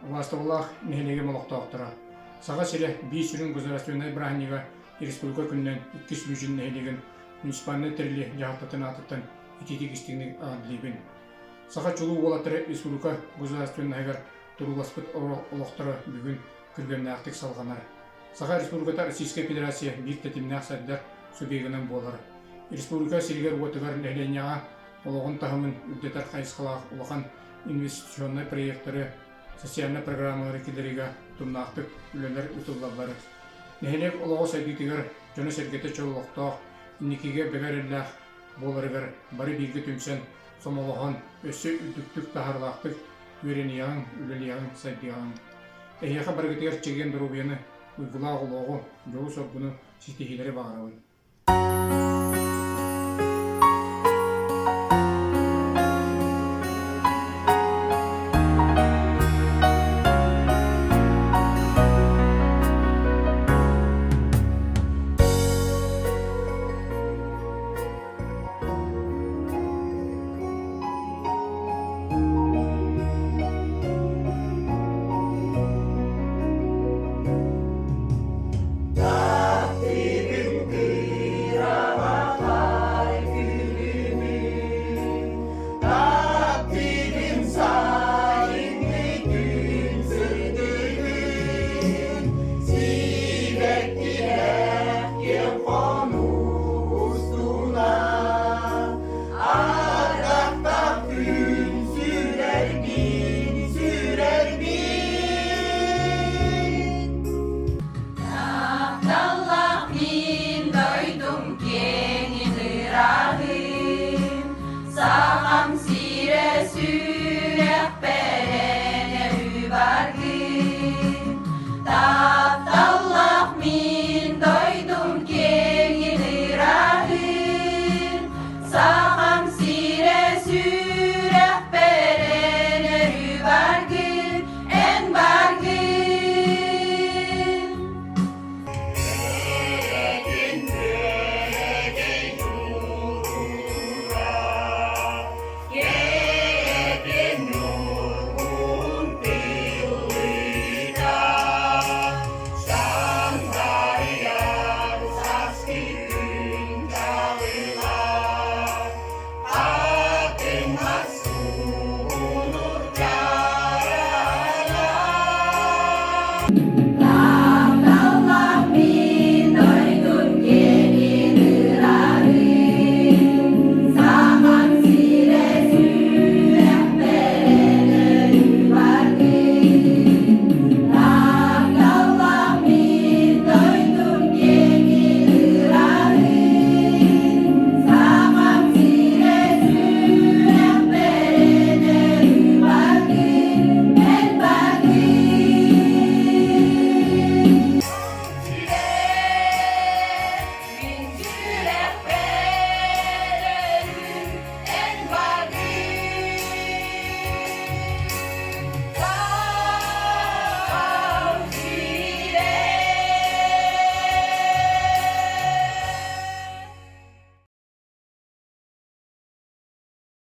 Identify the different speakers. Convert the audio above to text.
Speaker 1: Убаастабыллаах нэһилиэгим олохтоохторо! Саха сирэ биир сүрүн государственнай бырааһынньыга Республика күнүнэн иккис Лүүчүн нэһилиэгин муниципальнай тэрилии дьаһалтатын аатыттан итиитик истиҥник эҕэрдэлиибин. Саха чулуу уолаттара республика государственноһыгар турууласпыт олохторо бүгүн күргүөмнээхтик салҕанар. Саха Республиката Российскай Федерация биир тэтимнээх сайдар субъегынан буолар. Республика сиригэр-уотугар нэһилиэнньэҕэ олоҕун таһымын үрдэтэр хайысхалаах улахан инвестиционнай проектары, социальнай программалары киллэриигэ утумнаахтык үлэлэр ыытыллаллар. Нэһилиэк олоҕо сайдыытыгар дьоно-сэргэтэ чөл олохтоох, инникигэ бэгэ эрэллээх буоларыгар бары бииргэ түмсэн, сомоҕолоһон, өссө үрдүктүк таһаарыылаахтык үөрэниэҕиҥ, үлэлиэҕиҥ, сайдыаҕыҥ. Эһиэхэ барыгытыгар чэгиэн доруобуйаны, уйгулаах олоҕу, дьолу-соргуну, ситиһиилэри баҕарабын.